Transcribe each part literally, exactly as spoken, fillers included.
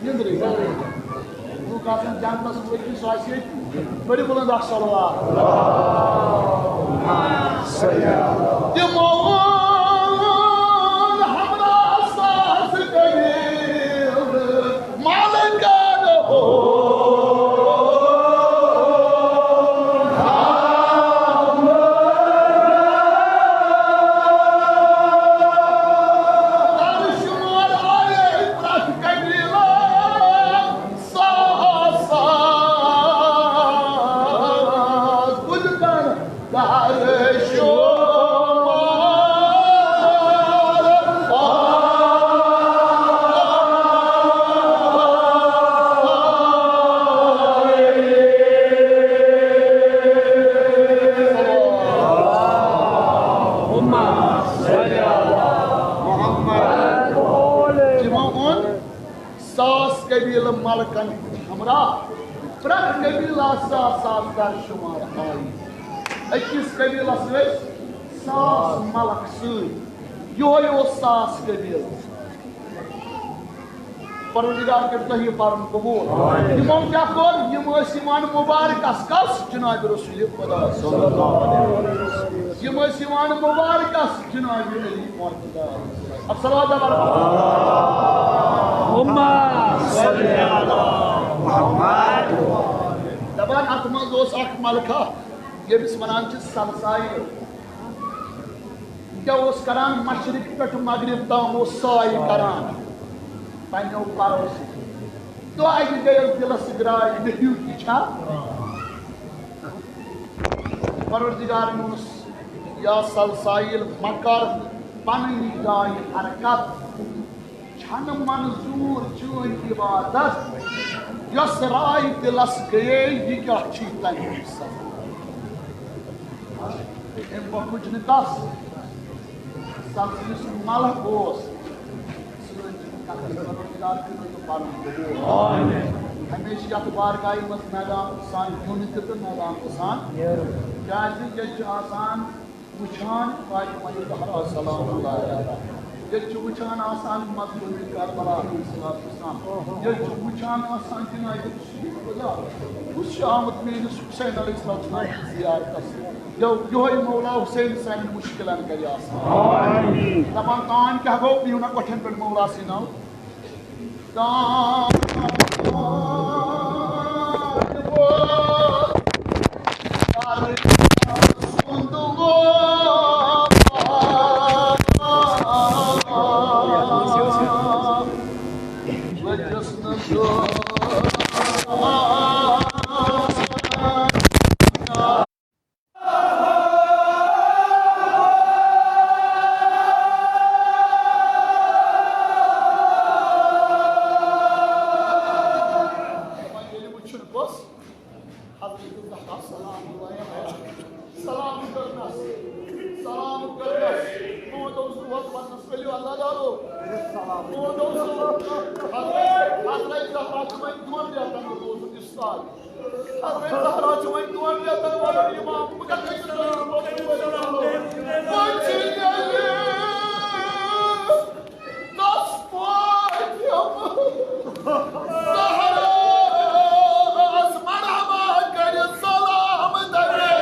نیٚنٛدرٕے۔ لوٗکھ آسان جنتس وٲتمٕتۍ، سُہ آسہِ ییٚتی۔ پٔرِو بُلنٛد اکھ صلوات۔ تِمو ووٚن ہمراہ ساس قبیلہٕ ملکن ہو۔ شمار آیے پرٛٮ۪تھ قبیلہٕ ساس ساس۔ بُلنٛد کر شمار۔ اللہم صل علی محمد۔ تِمو ووٚن، ساس قبیلہٕ ملکن ہُنٛد ہمراہ، پرٛٮ۪تھ قبیلہٕ آسہِ ساس ساس در شمار آیہِ۔ أکِس قبیلس ٲسۍ ساس ملک سۭتۍ، یِہوٚے اوس ساس قبیلہٕ۔ پروردگار کٔرِتھ تۄہہِ یہِ پرُن قبوٗل۔ یِمو کیٛاہ کوٚر؟ یِم ٲسۍ یِوان مُبارکس کس؟ جناب رسول خدا صلی اللہ علیہ وسلم۔ یِم ٲسۍ یِوان مُبارکس جناب علی مرتضیٰ۔ اب صلوات دبر۔ اللہم صل علی محمد۔ دپان اتھ منٛز اوس اکھ ملکہ، ییٚمِس ونان چھِ سلسایل۔ یہِ کیٛاہ اوس کران؟ مشرق پٮ۪ٹھ مغرب تام اوس سایہِ کران پننیو پرو سۭتۍ۔ دۄہ اکہِ گٔیَس دِلس سۭتۍ راے، مےٚ ہیوٗ تہِ چھا؟ پروردگارن ووٚنُس، یا سلسایل، مہ کر پننہِ جایہِ حرکت، چھنہٕ منظور چٲنۍ عبادت۔ یۄس راے دِلس گٔیے، یہِ کیٛاہ چھی تمہِ سزا؟ أمۍ بۄکھُج نہٕ کس۔ سبزی سُنٛد ملک اوس۔ سٲنۍ کتھ پروردگار کٔرِو تہٕ پنُن قبول۔ ہمیشہِ یتھ بارگاہہِ منٛز میدان سان یُن تہِ تہٕ میدان سان نیرُن۔ کیازِ ییٚتہِ چھُ آسان وٕچھان فاطمہ زہرا سلام اللہ علیہا۔ ییٚتہِ چھُ وٕچھان آسان مظلوم کربلا علیہ الصلوۃ والسلام۔ ییٚتہِ چھُ وٕچھان آسان جناب شہید خدا، کُس چھُ آمُت میٲنِس حسین علیہ الصلوۃ والسلام زیارتس؟ یو-، یِہوٚے مولا حسین سانٮ۪ن مُشکِلن کرِ آسان۔ آمین۔ دپان تان کیٛاہ گوٚو؟ بِہِو نا کۄٹھٮ۪ن پٮ۪ٹھ مولا سٕے ناو۔ تان گوٚو ییٚلہِ وٕچھُن گوٚژھ، حضرت زہرا سلام اللہ علیہا۔ سلام کرنس، سلام کرنس۔ تِمو دوٚپ، ضروٗرت وَننس، ؤلِو اللہ دارو۔ تِمو دوٚپ، حضرت، حضرت زہرا چھُ وۄنۍ دۄن رٮ۪تن روزُن اِسلام۔ حضرت زہرا چھُ وۄنۍ دۄن رٮ۪تن وَنان، امام، بہٕ کَتہِ گژھٕ؟ وۄنۍ چھِ ییٚلہِ تَس پٲٹھۍ یِم زہراہَس مرحبا کٔرِتھ سلام دَپے۔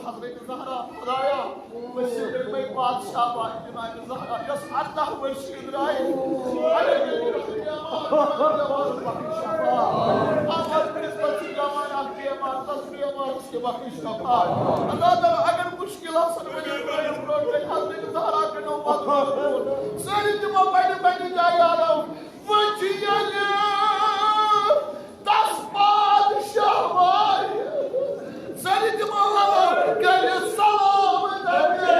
حضرت زہرا، خدایا، مےٚ چھِ یِمَے بادشاہ باے جناب زہرا، یۄس اَرداہ ؤرشہِ درٛاے۔ اگر مےٚ یہِ بیمار، بیمار بخش شفا۔ اگر کٲنٛسہِ پٮ۪ٹھ چھُ پٮ۪وان اَکھ بیمار، تَس بیمارَس تہِ بخش شفا۔ اللہ تعالیٰ، اگر مُشکل آسَن، ؤلِو برٛونٛہہ برٛونٛہہ کَنہِ حضرت زہرا کٔرِو مدد قبول۔ سٲری دِمو پنٛنہِ پنٛنہِ جایہِ آرام۔ وۄنۍ چھِ ییٚلہِ تَس بادشاہ وارِ زَنہِ تِمو وَلہٕ کٔرِتھ سلام دَپہِ۔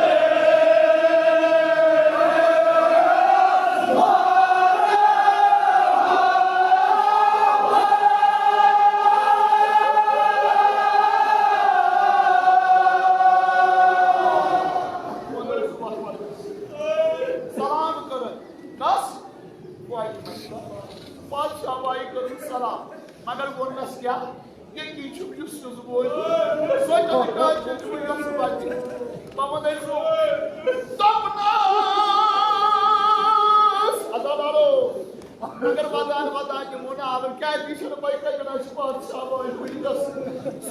سلام کٔرٕکھ۔ صحابہ کٔرٕن سلام، مگر ووٚننَس کیٛاہ؟ ییٚتی چھُم یُس یُس بوے۔ سۄ تہِ کَتھ چھِ تِمَن یۄس بَچہِ۔ بہٕ وَنَے سُہ۔ دوٚپنَس، عزادارو، مگر ودان ودان یِمو نہٕ آلو، کیٛازِ یہِ چھُنہٕ پَے کَتٮ۪ن آسہِ پادشاہ بوے وٕنکٮ۪س۔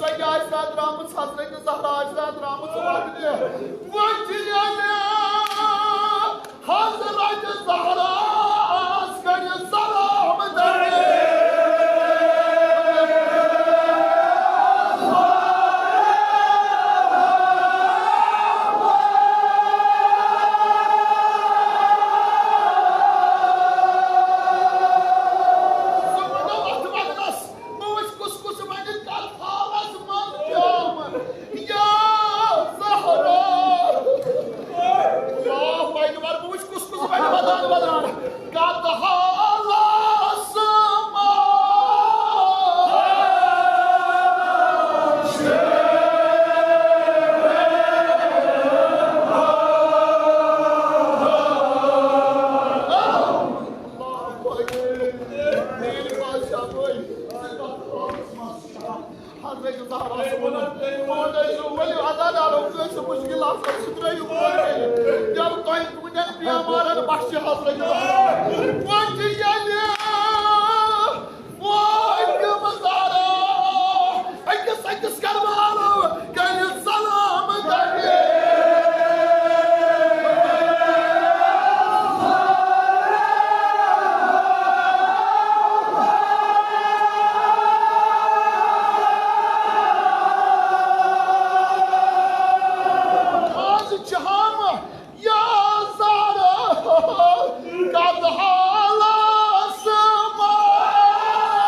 سۄ تہِ آسہِ نہٕ درٛامٕژ، حضرت زہرا آسہِ نہٕ درٛامٕژ وَننہِ۔ وۄنۍ چھِ ییٚلہِ حضرت زہراہَس کٔرِو سلام دَرے۔ سُہ وَنو اَتھ وَننَس، بہٕ وٕچھ کُس کُس وَنہِ کَتھ حالَس منٛز پیوم۔ یا زہرا۔ اللہ اکبر، بہٕ وٕچھ کُس کُس وَنہِ ودان ودان۔ کَتھ حالَس منٛز۔ اللہ اکبر۔ میٲنۍ بادشاہ بٲے، ژٕ کَتھ حالَس منٛز چھَکھ؟ حضرت زہرا صٲبُن ووٚن، تُہۍ ؤنِو عزادارو، کٲنٛسہِ مُشکِل آسہِ، سُہ ترٛٲیِو برٛونٛہہ کَنہِ۔ ییٚلہِ تۄہہِ تُہٕنٛدٮ۪ن بیمارَن بخشِ حضرت زہرا۔ وۄنۍ چھِ ییٚلہِ فاطمہ زہرا أکِس أکِس کربالو کَرِ سلام دَرے۔ آز چھِ ہم یا زہرا کَتھ حالَس منٛز۔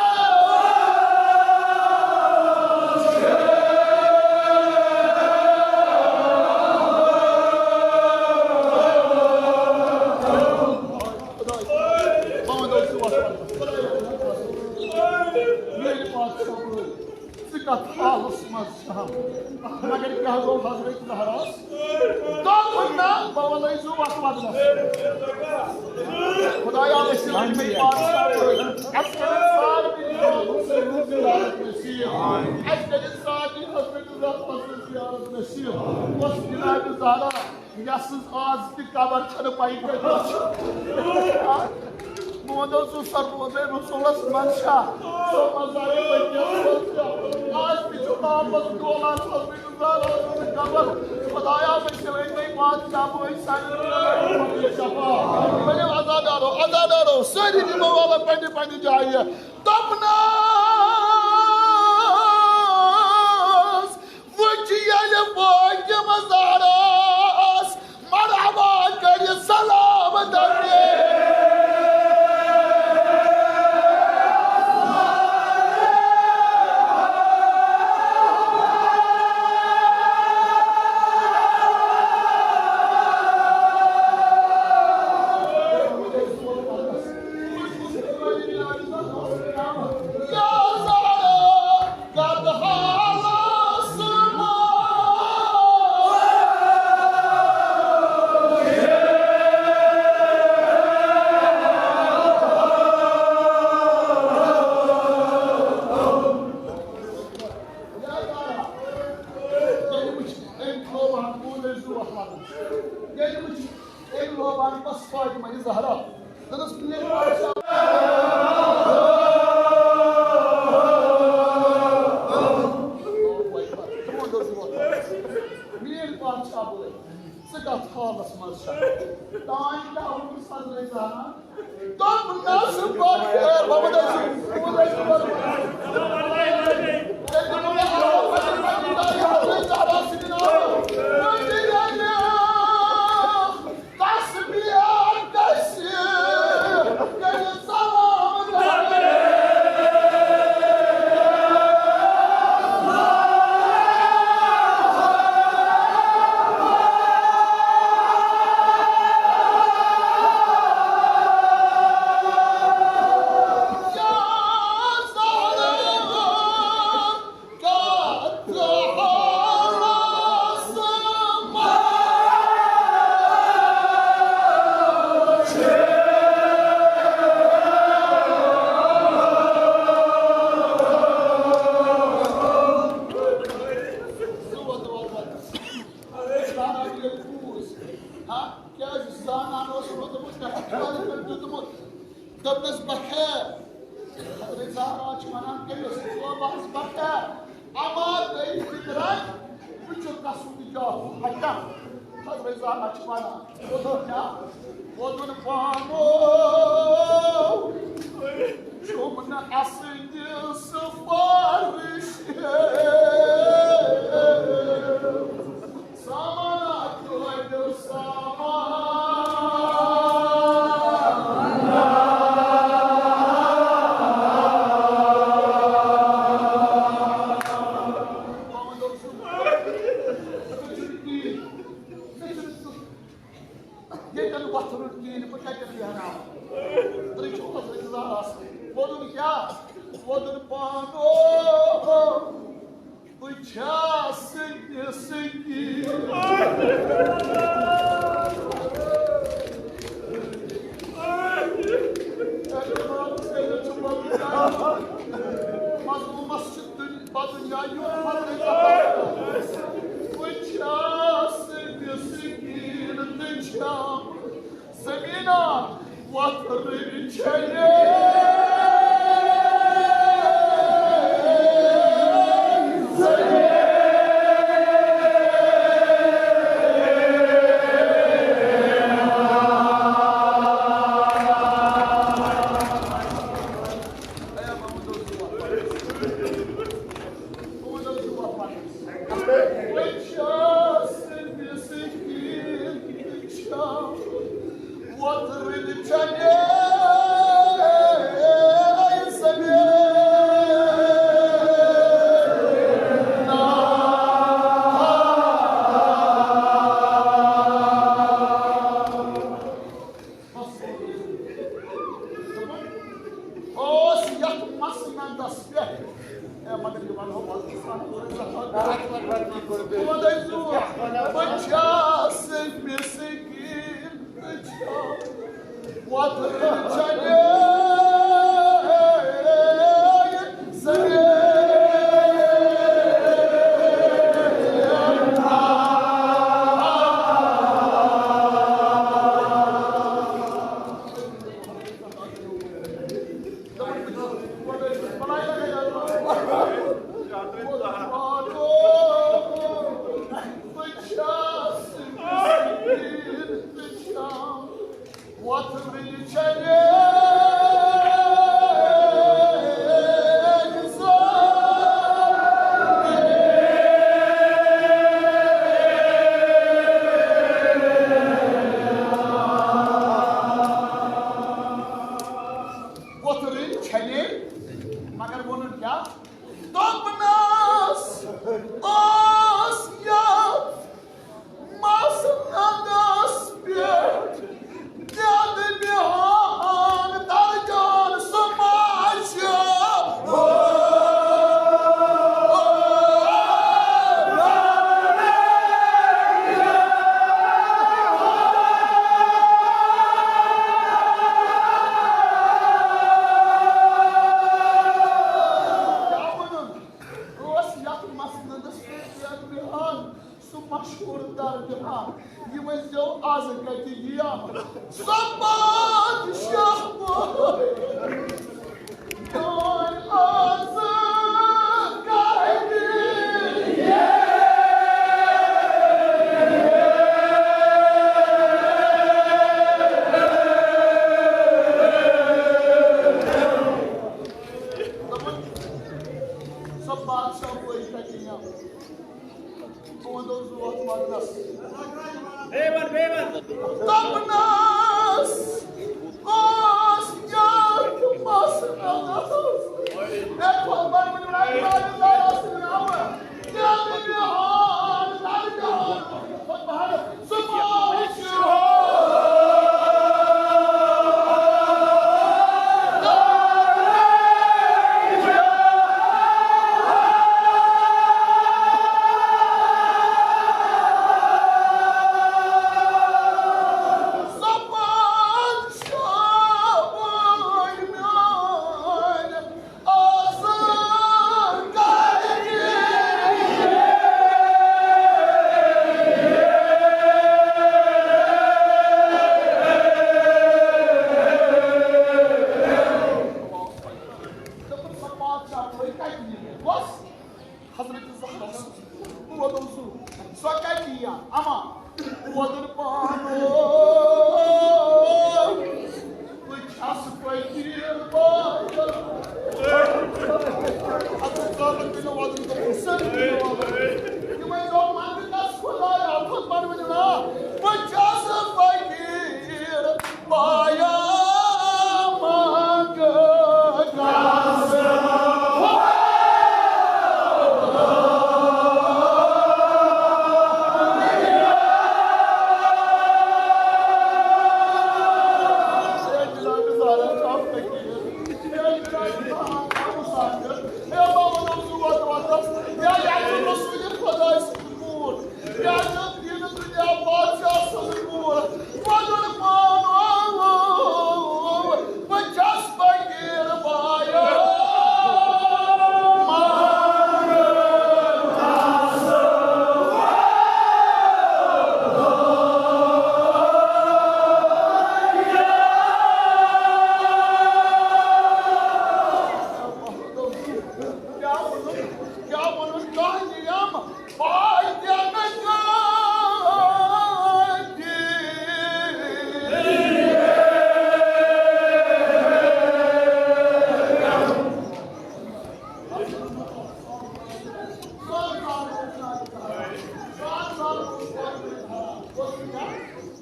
ژٕ کتھ حالس منٛز چھہم؟ مگر کیٛاہ گوٚو حضرت زہراہس؟ دوٚپُن، نہ، بہٕ وَنَے زُو اَتھ وَدنَس۔ خدایا، أسۍ چھِ لٔگۍ مٕتۍ پادشاہ پٲٹھۍ۔ اَسہِ کٔرِن سارنٕے زیارت نصیب۔ اَسہِ کٔرِن سارنٕے حضرت زہراہس زیارت نصیب۔ کۄس جناب زہرا؟ یَسٕنٛز آز تہِ قبر چھَنہٕ پَیی کَتہِ چھِ۔ بہٕ وَنو سُہ سۄ روزَے رسولَس منٛز چھا؟ سۄ مزارِ بٔنیَس منٛز چھا؟ آز تہِ چھُ تاپَس ڈولان سۄ زالان سٕنٛز قبر۔ خدایا، مےٚ چھِ أنٛدۍ پٔکۍ بادشاہ بٲے سانٮ۪ن دِلَن منٛز شفا۔ ؤلِو عزادارو، عزادارو، سٲری دِمو والا پنٛنہِ پنٛنہِ جایہِ۔ دوٚپنَس، وٕچھ ییٚلہِ فاطمہ زہراہَس مرحبا کٔرِتھ سلام دَپہِ۔ یا زہرا، کتھ حالس منٛز۔ ییٚلہِ وٕچھ أمۍ تھوٚو ہن کُن، أمۍ سُنٛد وۄتھان۔ ییٚلہِ وٕچھ أمۍ لوبان پس فاطمہ یہِ زہرا۔ دوٚپُس، میٛٲنۍ بادشاہ۔ میٛٲنۍ بادشاہ بٲے، ژٕ کتھ حالس منٛز چھکھ؟ تانۍ کیٛاہ اوس حضرت زہرا؟ دوٚپُن، نہ، سُہ پتھ خیر، بابا، دٔسِو، بابا، دٔسِو، بابا۔ دیُتمُت۔ دوٚپنَس، بخیر۔ حضرت زہرا چھِ وَنان، کٔمِس؟ دوٚپمَس، بخیر۔ اما گٔے فِطرت، وٕچھِو کَسُن کیٛاہ حکم۔ حضرت زہرا چھِ وَنان، ووٚنُن کیٛاہ؟ ووٚنُن پانو، چھُم نہٕ اَسٕنٛدِ سفارش۔ سامان، توتہِ سامان۔ ییٚتٮ۪ن وۄتھُن کِہیٖنۍ، بہٕ کَتٮ۪ن بیٚہناوٕ؟ تُہۍ چھِو حضرت زہراہَس۔ ووٚنُن کیٛاہ؟ ووٚنُن پانو۔ بہٕ چھَس سٔنگہِ سٔنگی۔ مظلوٗمس چھُ دُنیا بدُنیا یُن مطلب۔ بہٕ چھَس سٔنگہِ سٔنگی تہٕ چھَم زٔمیٖنہ وۄتھ رٔوِتھ چھلے۔ اوس یتھ مسندس پٮ۪ٹھ۔ اے، مگر یہِ ونہو بہٕ۔ بہٕ چھَس مسکیٖن تہٕ چھَس وۄتھٕنۍ چھَنہٕ زٔمیٖن۔ وۄتھٕنۍ چھَنے، مگر ووٚنُن کیٛاہ؟ دوٚپنَس اوس یَتھ مسندس پٮ۪ٹھ دٮ۪د بیٚہوان۔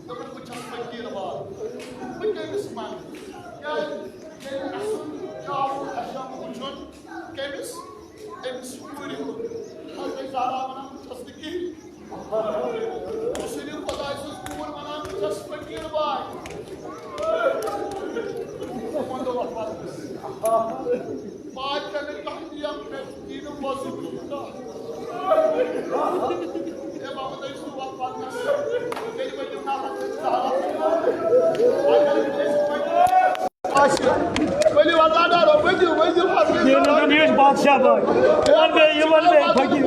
دوٚپُن، بہٕ چھَس فقیٖر باد، بہٕ کٔمِس منٛگہٕ؟ کیٛازِ ییٚلہِ اَسُن چھُ آمُت، اَسہِ چھُ آمُت وٕچھُن کٔمِس؟ أمِس کوٗرِ کُن۔ حضرت زہرا وَنان، بہٕ چھَس نہٕ کِہیٖنۍ۔ بہٕ چھُس نہٕ خۄداے سٕنٛز کوٗر وَنان، بہٕ چھَس فقیٖر باد۔ تِمَن دوٚپ، پادشاہ نے کہہ دیا، میں تین وضو دوں گا۔ اے بابا، تُہۍ چھِو وَتھ پَتہٕ۔ تیٚلہِ ؤنِو نا، حضرت زہرا۔ ؤلِو، عزادارو، ؤلِو، ؤلِو، حضرت زہرا۔ یِمَن بیٚیہِ، یِمَن بیٚیہِ، فقیٖر۔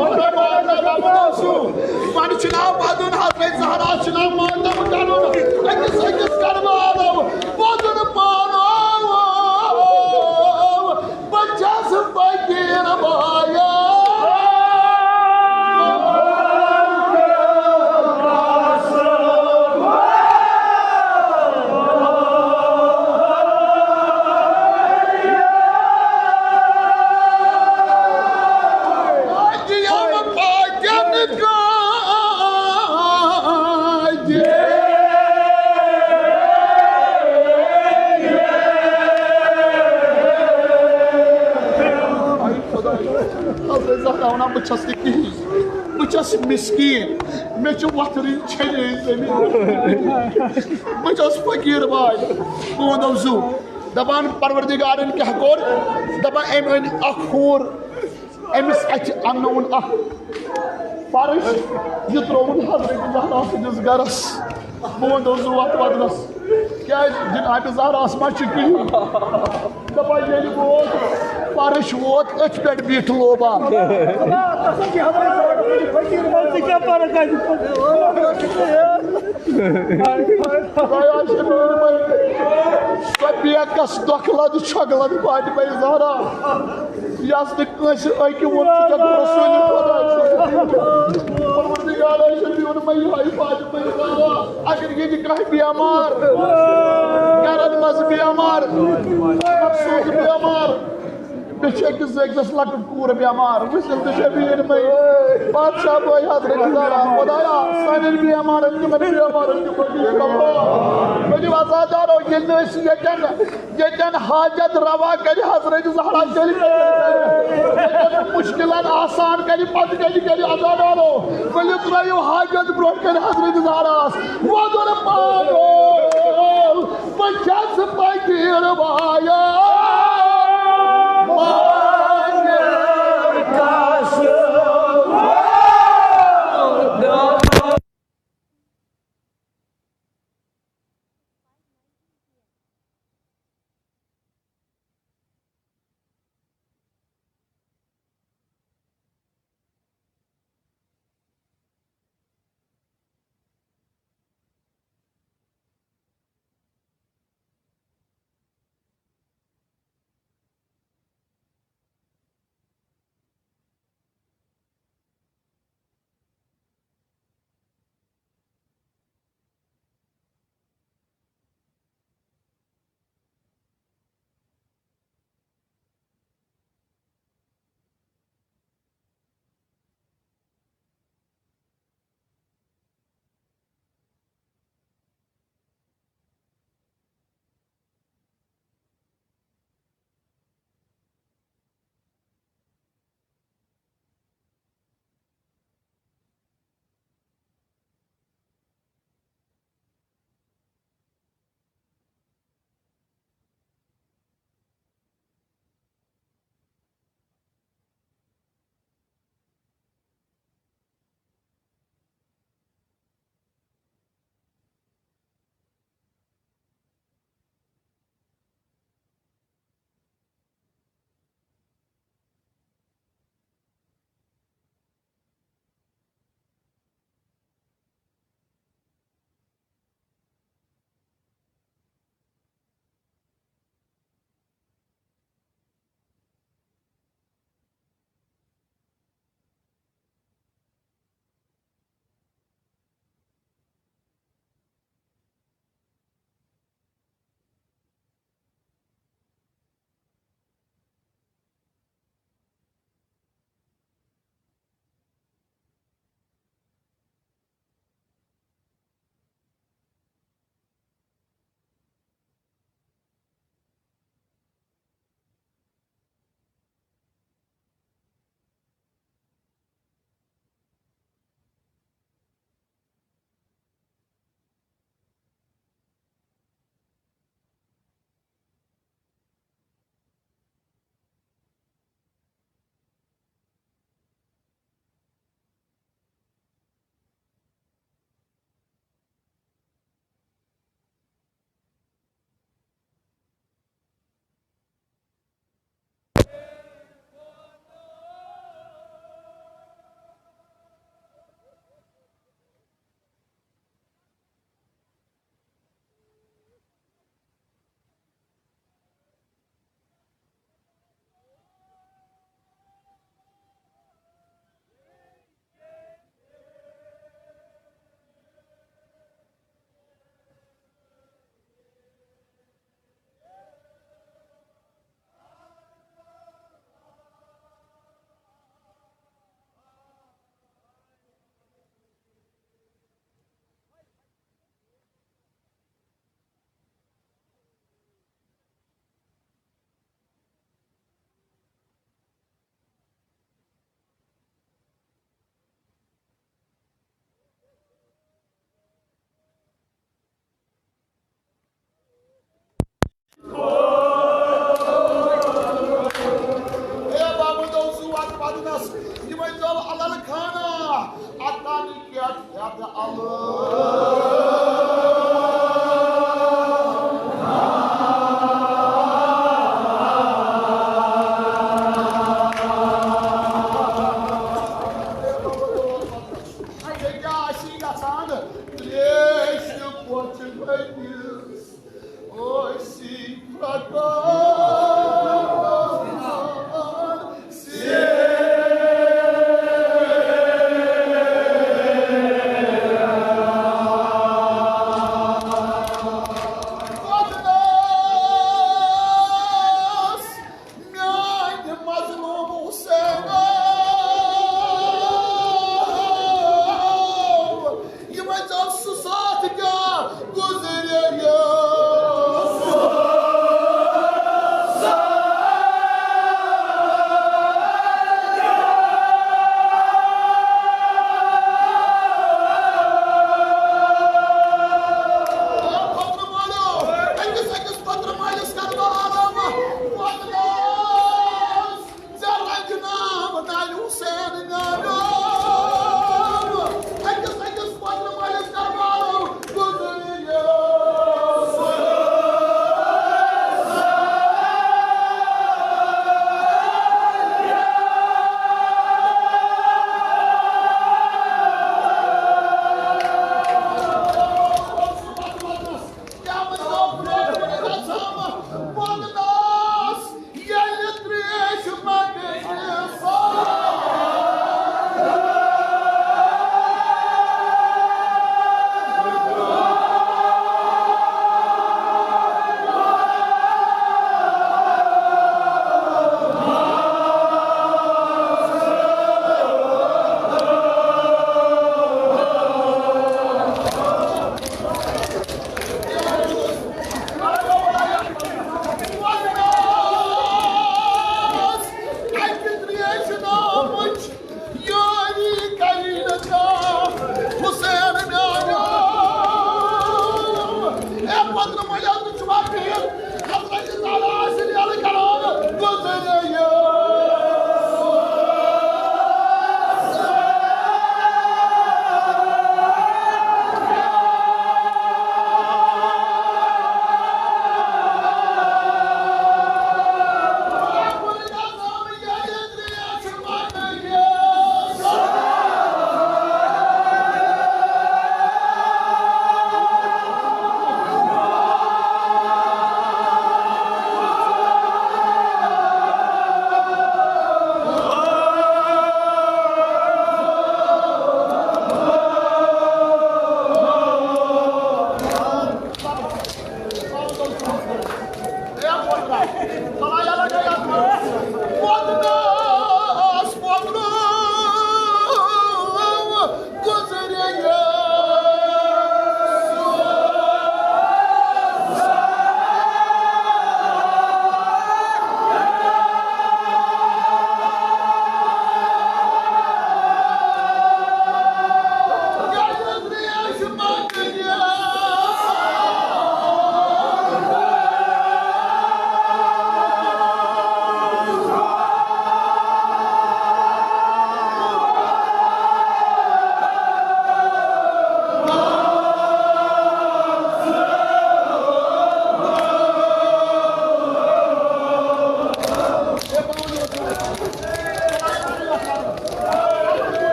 وَنہِ چھُ ناو وَدُن، حضرت زہرا چھُ ناو ماتم کَرُن۔ أکِس، أکِس کَرناوو وَدُن پانہٕ۔ بہٕ چھَس فقیٖر بایا۔ حضرت زہرا وَنان، بہٕ چھَس نہٕ کِہیٖنۍ، بہٕ چھَس مِسکیٖن، مےٚ چھُ وۄتھرٕے چھٔلے زٔمیٖن، بہٕ چھَس فقیٖر باے۔ بہٕ وَنو زُو، دَپان پروردگارَن کیٛاہ کوٚر؟ دَپان أمۍ أنۍ اَکھ حوٗر، أمِس اَتھِ اَننووُن اَکھ فرٕش، یہِ ترٛووُن حضرت زہرا سٕنٛدِس گَرَس۔ بہٕ وَنو زُو اَتھ وَدنَس، کیٛازِ جناب زہراہَس ما چھُ کِہیٖنۍ؟ دَپان ییٚلہِ ووت، فرٕش ووت، أتھۍ پٮ۪ٹھ بیٖٹھ لوبا۔ ژٕ کیٛاہ فرق آسہِ؟ خۄدایا چھِ میٛٲنۍ مٲلۍ۔ سۄ بیکس دۄکھٕ لد چھۄکہٕ لد فاطمہ زہرا، یَس نہٕ کٲنٛسہِ أکۍ ووٚن، ژٕ کیٛاہ گوٚو رسول خۄدا چھُ؟ پروردگارا چھِ میٛون مٲلۍ، ہاے فاطمہ زہرا، اگر ییٚتہِ کانٛہہ بیمار، گرن منٛز بیمار، مخصوص بیمار، مےٚ چھِ أکِس زٲگِس لۄکٕٹ کوٗر بٮ۪مار، وٕچھِو تہِ چھےٚ میٛٲنۍ مٲلۍ۔ بادشاہ بٲے حضرت زہرا، خۄدایا، سانٮ۪ن بٮ۪مارن، تِمن بٮ۪مارن تہِ کھوٚت یہِ شفا۔ ؤلِو عزادارو، ییٚلہِ نہٕ أسۍ ییٚتٮ۪ن، ییٚتٮ۪ن حاجت روا کرِ حضرت زہرا، تیٚلہِ کیٛاہ کرِ؟ ییٚتٮ۪ن مُشکِلن آسان کرِ، پتہٕ کیٛاہ کرِ عزادارو؟ ؤلِو ترٲیِو حاجت برٛونٛٹھ کنہِ حضرت زہراہس۔ وۄدُن پانہٕ۔ بہٕ چھَس فقیٖر بایا۔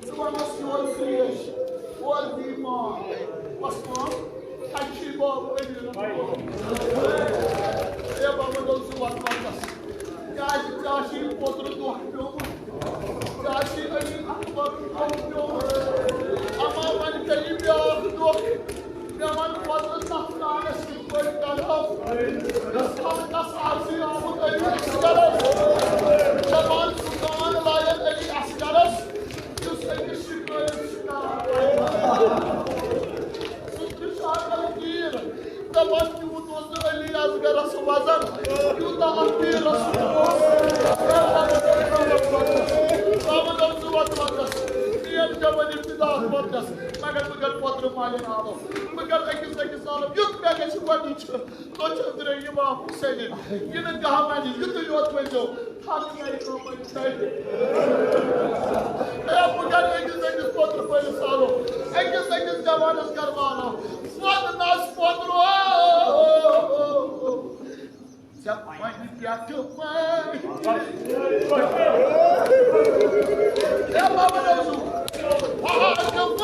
ژٕ وَنَس یورٕ ترٛیش، اورٕ دی پان۔ بَس پان، اَتہِ چھُے بابہٕ أمیٖرَس دۄد۔ اے بابا، دوٚپ ژٕ وَتھ وَتَس۔ کیٛازِ ژےٚ آسی پوترٕ دۄہ پیوٚمُت؟ ژےٚ آسی أمیٖر اکبر دۄہ پیوٚمُت۔ اَما وۄنۍ کَرِ بیٛاکھ دۄہ۔ مےٚ وَن پوترٕ تَتھ نانَس کِتھ پٲٹھۍ کَرو۔ یُس خلقَس آسہِ آمُت علی اصغرَس۔ مےٚ وَن سُہ گان لایَن علی اصغرَس۔ یُس أمِس شِکٲیَت چھِ کران۔ سُہ تہِ چھُ اَکھ تیٖر۔ دَپان تیوٗت اوس نہٕ علی اصغرَس وزن، یوٗتاہ اَتھ تیٖرَس اوس۔ ژامَن اوس زٕ وَتھ وَتَس۔ تیز جوٲنی فدا وَتَس۔ مگر بہٕ کَرٕ پوترٕ مالہِ نالو۔ بہٕ کَرٕ أکِس أکِس نالو۔ یُتھ مےٚ گژھِ گۄڈٕنِچ۔ تۄہہِ چھو درٛٲے امام حسینٕنۍ۔ یہِ نہٕ کانٛہہ وَنہِ، یُتُے یوت ؤنۍزیو۔ تھل چھَے کٲمٕے چھَے۔ اے، بہٕ کَرٕ أکِس أکِس پوترٕ پٲلِس سالو، أکِس أکِس جوانَس گَرٕ والو۔ وَن نَس پوترو۔ ژےٚ وَنہِ پٮ۪ٹھٕ وَنہِ۔ اے، بابا نوزو۔ وَن وَنہِ۔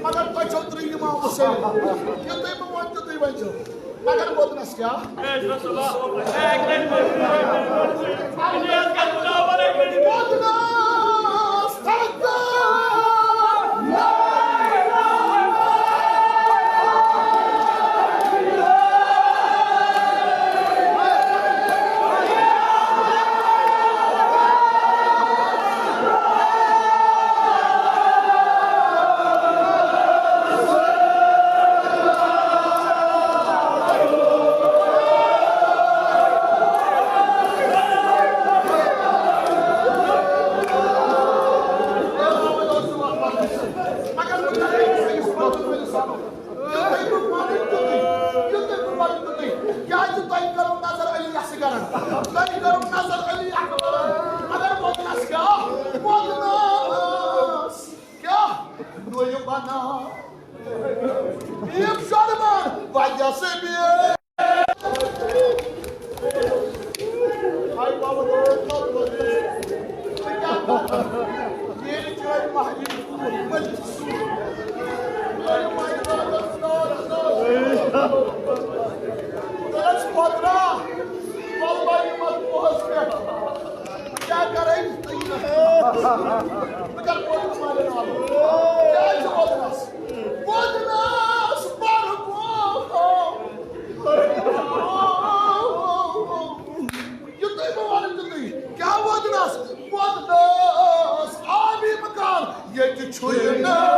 مگر تۄہہِ چھو ترٛیٚیِم آمٕژ سٲری۔ یہِ تُہۍ بہٕ وَنہٕ تہِ تُہۍ ؤنۍزیو۔ مگر ووتنَس کیٛاہ؟ ووتنَس تَتہِ۔ کیٛازِ تۄہہِ کٔرٕو نظر علی اصغرن؟ تۄہہِ کٔرٕو نظر علی اکبرن؟ مگر ووتنَس کیٛاہ؟ ووتنَس کیٛاہ؟ نوٚیہِ بناو۔ بیٖٹھ شۄرمان، وجہ سے بیٖٹھ۔ ہاے بابا، بہٕ کیٛاہ کرٕ؟ میٛٲنۍ چٲنۍ مہرِنۍ کوٗر، مٔلِک سوٗر۔ تُلس پوترا، ولہٕ بہٕ یِمہٕ اَتھ پوہَس پٮ۪ٹھ۔ کیٛاہ کرے؟ بہٕ کرٕ پوتُس مالہِ نالہٕ۔ کیٛازِ چھُ ووتنَس؟ ووتنَس پَرٕ گوٚو۔ یُتُے بہٕ وَنہٕ تیُتُے۔ کیٛاہ ووتنَس؟ ووتنَس آبی مکان۔ ییٚتہِ چھُ یہِ ناو۔